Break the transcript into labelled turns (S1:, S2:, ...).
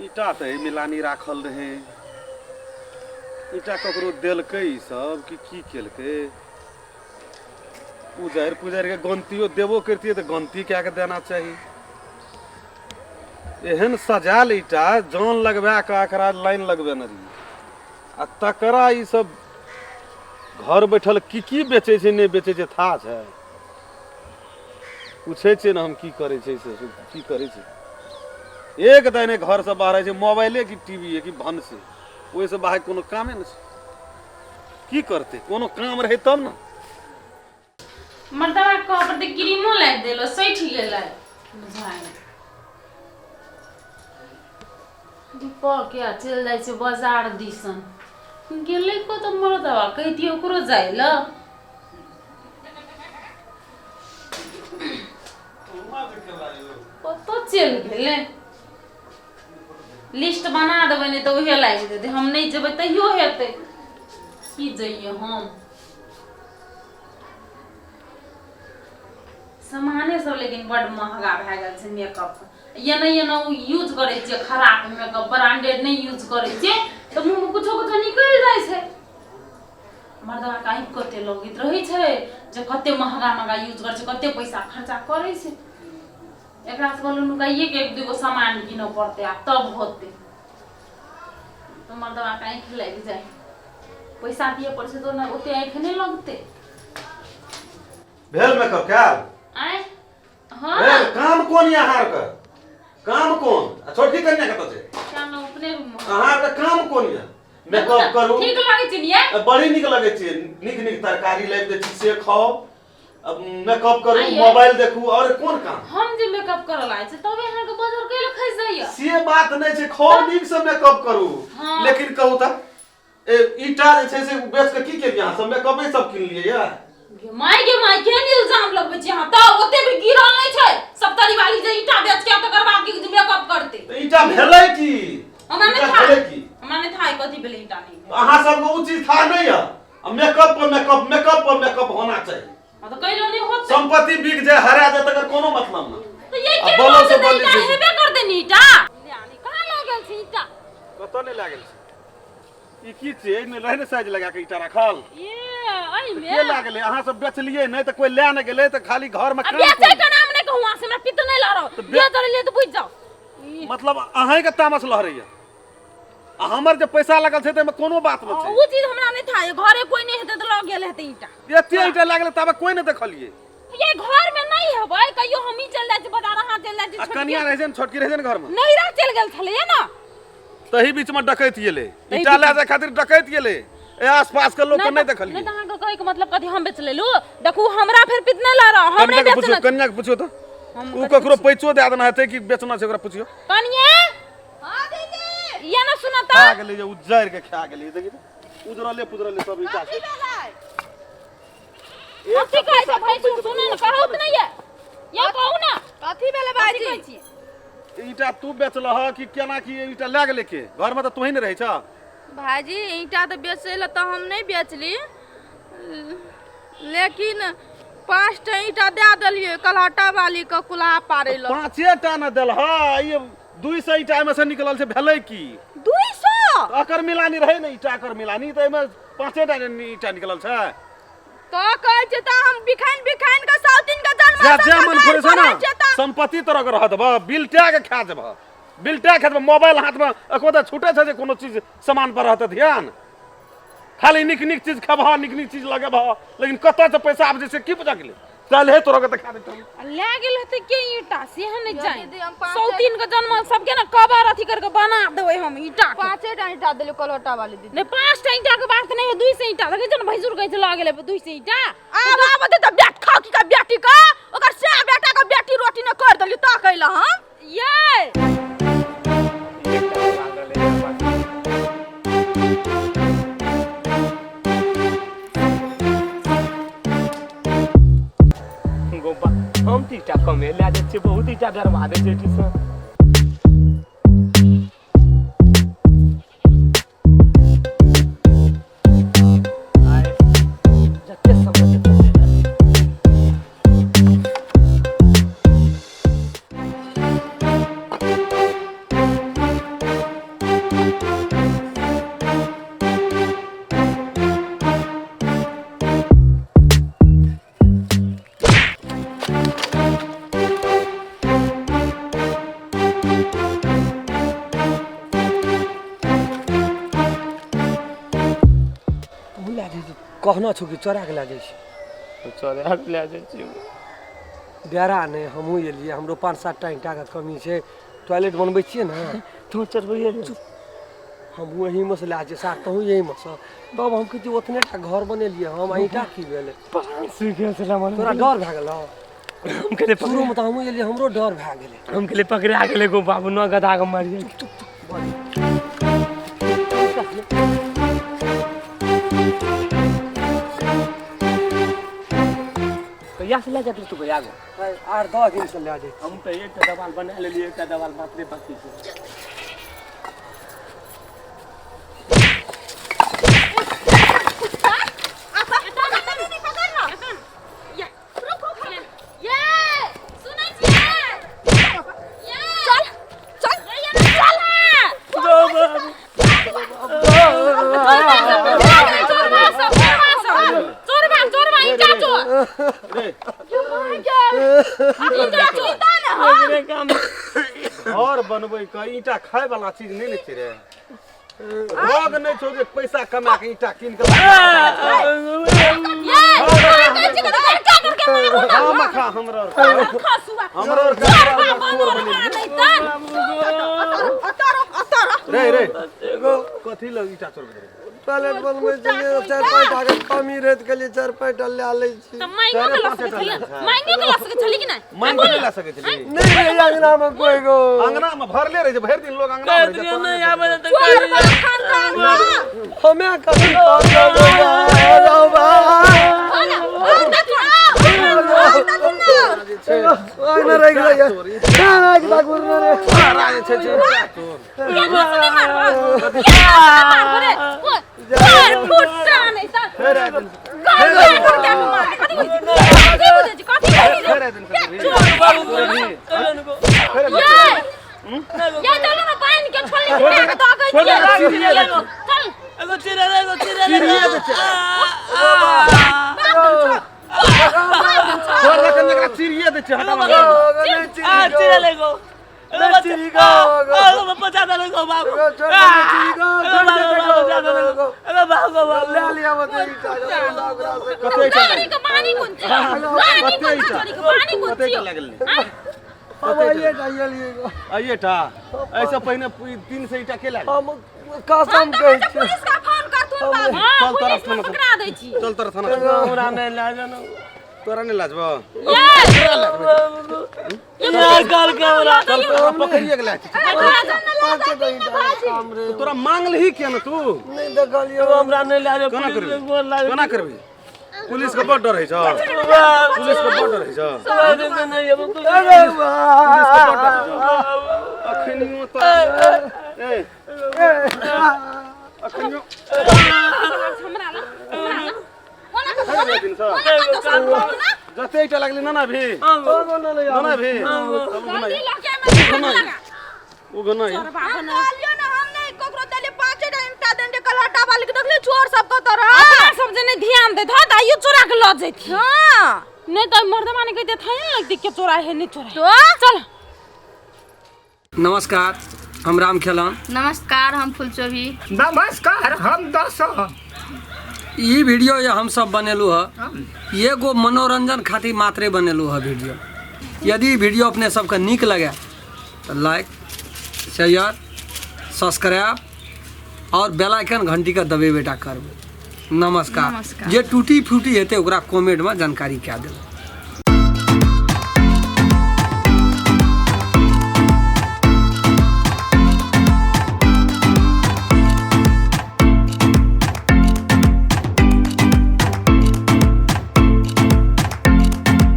S1: ईटा तऽ एहि मिलानी राखल रहै ईटा ककरो देलकै ई सब कि की केलकै उजारि पुजारि के गनतियो देबो करतियै तऽ गनती कए कऽ देना चाही एहन सजायल ईटा जान लगबा कऽ एकरा लाइन लगबेने रहियै आ तकरा ई सब घर बैठल की की बेचै छै नहि बेचै छै था छै पूछै छियै ने हम की करै छै से की करै छै एक दाहिने घरसँ बाहर होइ छै मोबाइले कि टीवी कि भनसे ओहिसँ बाहर कोनो कामे नहि छै की करतै कोनो काम रहै तब ने
S2: मर्दवा कह पर तऽ क्रीमो लागि देलो सठि गेलै बुझाइ दीपक के चलि जाइ छै बाजार दिसन गेलै कतऽ मर्दवा कहितियै ओकरो जाइ लए कतऽ चलि गेलै लिस्ट बना देबै नहि तऽ उहे लागि जेतै हम नहि जेबै तैयो हेतै की जइयै हम सामाने सब लेकिन बड महगा भए गेल छै मेकअप एना एना ओ यूज करै छियै खराब मेकअप ब्रांडेड नहि यूज करै छियै तऽ मुँहमे कुछो कुछो निकलि जाइ छै मर्दवा के आँखि कते लगैत रहै छै जे कते महगा महगा यूज करै छै कते पैसा खर्चा करै छै एकरा से कहलहुँ नुकाइए के एक दूगो सामान कीनऽ पड़तै आ तब होतै तऽ मर्दवा के आँखि लागि जाइ पैसा दिअ पड़ै छै तऽ ओना ओते आँखि नहि लगतै
S1: भेल मेकअप कयल
S2: आँय हँ
S1: भेल काम कोन यऽ अहाँ आरके काम कोन आ छोटकी कन्या कतऽ छै
S2: काम अपने रूम मे
S1: अहाँ आरके काम कोन यऽ मेकअप करू
S2: ठीक लगै छै ने
S1: आ बड़ी नीक लगै छै नीक नीक तरकारी लाबि दै छी से खाउ अब मेकअप करू
S2: आइये।
S1: मोबाइल देखू और कोन काम
S2: हम जे मेकअप करऽ लागै छै तबे अहाँके बजर कैले खसि जाइया
S1: से बात नहि छै खूब नीक से मेकअप करू
S2: हाँ।
S1: लेकिन कहू तऽ ए ईटा जे छै से बेच के की केलियै अहाँ सब मेकअपे सब किनलियै या
S2: गे माय गे माय केहन इल्जाम लगबै छी अहाँ तऽ ओते भी गिरल नहि छै सप्तरी वाली जे ईटा बेच के तकर बाद की जे मेकअप करतै
S1: तऽ ईटा भेलै की
S2: हमरा नहि
S1: ईटा
S2: था
S1: भेलै की
S2: हमरा नहि था कथी भेलै ईटा नहि भेलै।
S1: अहाँ सबके ओ चीज था नहि यऽ आ मेकअप पर मेकअप मेकअप पर मेकअप होना चाही
S2: हाँ तऽ कैलो नहि होतै
S1: संपत्ति बिक जाए हरा जाए तकर कोनो मतलब ना
S2: तऽ ये
S1: आ
S2: के
S1: बोलो से
S2: बोलतै
S1: बोली
S2: ईटा
S1: छै।
S2: हेबे करतै ने ईटा कहाँ लागल छै ईटा
S1: कतऽ नहि लागल छै ई की छियै एहिमे रहै ने साइज लगा के ईटा राखल
S2: ये एहिमे
S1: के लागलै अहाँ सब बेचलियै नहि तऽ कोई लए नहि गेलै तऽ खाली घरमे
S2: आ
S1: काम
S2: बेचै
S1: कोन?
S2: के नाम नहि कहू अहाँ से हमरा पित्त नहि लड़ो
S1: तऽ बे-
S2: बेच लेलियै तऽ बुझि जाउ ई,
S1: मतलब अहींके तामस लहरैया आ हमर जे पैसा लगल छै ताहिमे कोनो बात नहि छै
S2: ओ चीज हमरा नहि था घरे कोई नहि हेतै तऽ लऽ गेल हेतै ईटा
S1: एते ईटा लागलै ताबे कोई नहि देखलियै
S2: ये घर में नहीं हेबै कहियो हम ही चल जाइ छी बाजार अहाँ चल जाइ छी
S1: आ कनिया रहै छै ने छोटकी रहै छै ने घरमे
S2: नैहरा चलि गेल छलैया ने
S1: तही बीच में डकैत गेलै ईटा लए जाय खातिर डकैत गेलै ए आसपास के लोग के नहीं देखलियै
S2: नहीं तऽ अहाँके कहै के मतलब कथी हम बेच लेलू देखू हमरा फेर पित नहि लड़ हम
S1: कनिया
S2: नहि
S1: के पुछियो
S2: बेचना
S1: कनिया के पुछियो तऽ
S2: हम
S1: उ ककरो पैचो दए देना हेतै कि बेचना छै ओकरा पुछियो
S2: कनिया
S3: हाँ दीदी
S2: ये ना सुना
S1: खा
S2: तऽ
S1: गेलै जे उजर के खा गेलै देखी तऽ उजरले पुजरले सब ईटा
S3: कथी
S1: छै
S3: भेलै
S2: कथी कहै छै भाई सुन ने कहू तऽ नहि ये ये कहू ना
S3: कथी भेलै
S2: कथी
S3: भाईजी
S2: कहै छियै
S1: ईटा तू बेचलह कि केना की ईटा लए गेलै के घरमे तऽ तोही ने रहै छह
S3: भाईजी ईंटा तऽ बेचै लए तऽ हम नहि बेचली लेकिन पाँचटा ईंटा दए देलियै कलहटा वाली के कुल्हा पारै लए
S1: पाँचे टा ने देलह ई 200 ईटा एहिमे से निकलल छै भेलै की
S3: 200
S1: अकर मिलानी रहै ने ईटा अकर मिलानी तऽ एहिमे पाँचे टा ने ईटा निकलल छै
S3: तऽ कहै छै तऽ हम बिखाइन बिखाइन के साउतिन के जन्म
S1: जे जे मन फुरै छै ने संपत्ति तोरा के रह देबह बिलटा के खा जेबह बिलटा खा जेबह मोबाइल हाथमे एको दा छूटे छै जे कोनो चीज सामान पर रहतै ध्यान खाली नीक नीक चीज खेबह नीक नीक चीज लगेबह लेकिन कतऽ से पैसा आबै छै से की पता गेलै चल हे तोरा के देखा देतौ
S2: लए गेल हेतै के ईंटा से हम नहि
S3: यौ
S2: जानि
S3: दीदी, हम पाँचे-
S2: सौतीन के जन्मल सबके ने कबर अथी करके बना देबै हम ईंटा के
S3: पाँचे टा ईंटा देलियै कलहटा वाली दीदी
S2: नहि पाँच टा ईंटा के बात नहि है 200 ईंटा देखै छै ने भैंसुर कहै छै लऽ गेलै 200 ईंटा
S3: आब आब दे तऽ बेट खाओ की का बेटी का ओकर से बेटा का बेटी रोटी ने कर देलियै ता कैला हम
S2: ये
S4: गोपा हम तऽ ईटा कमे लए जाइ छियै बहुत ईटा डरबा दै छै एहिठामसँ आइ जते समय छै तते
S5: कहना छौ कि चोरा के लए जाइ छी?
S4: चोरा के लए जाइ छी।
S5: डेरा नहि, हमहूँ एलियै, हमरो 5-7 टा ईंटाके कमी छै, टॉयलेट बनबै छियै ने।
S4: तू चढ़बैये?
S5: हमहूँ एहीमे से लए छियै सार, तहूँ एहीमे से। तब हम कहै छियै, ओतने टा घर बनेलियै हम आ ईंटा की भेलै?
S4: प्राण सूखि गेल छलै हमर।
S5: तोरा डर भए गेलौ?
S4: हम कहलियै
S5: शुरूमे तऽ हमहूँ एलियै, हमरो डर भए गेलै।
S4: हम कहलियै पकड़ा गेलै गो बाबू, न गधा के मारिए। कहिया से लए जाइत तू गया गो?
S5: 8-10 दिन से लए जाइ।
S4: हम तऽ एकटा देवाल बना लेलियै, एकटा देवाल मात्रे बाकी छै।
S2: ये सुनै छियै? ये
S3: चल चल चल।
S2: चोरबा सब, चोरबा सब, चोरबा, चोरबा, ईंटा चोर, ईंटा चोर।
S1: घर बनबै के ईंटा खाय वाला चीज नहि ने छै रे। रोग नहि छौ जे पैसा कमा के ईंटा कीन के
S2: ये कहै छी कि घंटा करके मारू ना।
S1: हम खा, हमरा
S3: खसुआ।
S1: हमरो आर के
S2: चोरबा बनल हमरा नहि तन।
S3: अतर अतर।
S1: रे रे, कथी लग ईंटा चोरबै रे?
S5: टॉयलेट बनबै छलियै, 4-5 टा के कमी रहै तऽ कहलियै 4-5 टा लए लै छी।
S2: तऽ मांगियो के लऽ सकै छलियै, मांगियो के लऽ सकै छली कि नहि?
S1: मांगि के नहि लए सकै छली?
S5: नहि रे, अंगनामे कोइ गो।
S1: अंगना मे भरले रहै छै, भरि दिन लोग अंगना मे रहै छै।
S4: नहि आबै तऽ
S3: चोरबा खानदान।
S5: हमे कभी अंगना रहि गेलै रे।
S1: सारा जे छै से ईंटा चोर।
S2: केना से नहि मारबो, केना से नहि मारबो रे? चार फुट नहि तन।
S1: फेर आइ दिन
S2: घर करके मार, कथी बुझै छी? कथी बुझै छी? कथी कहै छी?
S1: फेर आइ दिन फेर
S2: ये ये, चलू ने, पानि के छोलनी गिरा के दऽ गई छियै। चल।
S4: एगो चिड़ै रे, एगो चिड़ै रे।
S1: चिड़िए दै छै। छोड़ दे कनी, एकरा चिड़िए दै छै, हटा।
S4: आ चिड़ै ले गो।
S5: नहि चिड़ी गो, गो।
S4: बचा दे गो बाबू।
S5: गो, छोड़ दे, चिड़ी गो, छोड़ दे, गो, गो, गो।
S4: अरे बाबू, बाबू।
S5: लए लिअ मत ईंटा, ओकरा से।
S1: कते ईंटा?
S2: गाड़ी के पानी कोन छी? गाड़ी कोन छी? छोरी के पानी कोन
S1: कते
S2: छी?
S1: ईंटा लागल?
S5: हम आइए टा एलियै गो।
S1: आइए टा? एहिसँ पहिने 300 ईंटा के लागल?
S5: हम कसम कहै छी।
S3: पुलिस का फोन करथुन बाबू।
S2: हां।
S1: चल तोरा
S2: पुलिस में
S1: थाना।
S2: पकड़ा दै छी।
S1: चल तोरा थाना।
S4: हमरा नहि लए जानो।
S1: तोरा नहि लाजबो?
S2: ये
S4: यार, कल के हमरा
S1: चल, तोरा पकड़िए के लाज।
S5: 5 टा ईंटा के काम रे।
S1: तोरा मांगलही किया ने तू?
S5: नहि देखलियै।
S4: हमरा नहि लए जाओ।
S1: केना
S4: पुलिस
S1: करबी?
S4: के गोर लागे।
S1: केना करबी? पुलिस के बड़ डर होइ छौ, पुलिस के बड़ डर होइ छौ।
S4: नहीं अब।
S5: अरे
S1: पुलिस के बड़ डर होइ छौ। अखनियो तो ए अखनियो
S2: हमरा लग, हमरा लग
S3: ओना तऽ
S1: फेर दिन सँ
S3: ओना तऽ सब ना।
S1: जते ईंटा लागली ना ना भी ना ना भी, चलू घुमाइ।
S2: जल्दी लग जाय में लगा।
S1: ओ घुमाइ।
S2: चोरबा
S3: हम
S2: बनल।
S3: कहलियो ना, हम नहीं ककरो देलिए, 5 टा ईंटा देने कलहटा वाली के देखली चोर सब कत रह।
S2: अपना सब जे नहि ध्यान दैत हत, आइयो चोरा के लऽ जैती।
S3: हां।
S2: नहि तऽ मर्दमा ने कहिते थै ने लगते के चोरा है, नहि चोरा है।
S3: तो
S2: चल।
S5: नमस्कार, हम राम खेलन।
S6: नमस्कार, हम फुलचोभी।
S7: नमस्कार, हम दर्शन।
S5: ई वीडियो ये हम सब बनेलू है, एगो मनोरंजन खातिर मात्रे बनेलू है वीडियो। यदि वीडियो अपने सबके नीक लगे तऽ लाइक, शेयर, सब्सक्राइब और बेल आइकन घंटी के दबेबे टा करबै। नमस्कार।
S6: नमस्कार।
S5: जे टूटी फूटी हेतै, ओकरा कमेंटमे जानकारी कए देबै।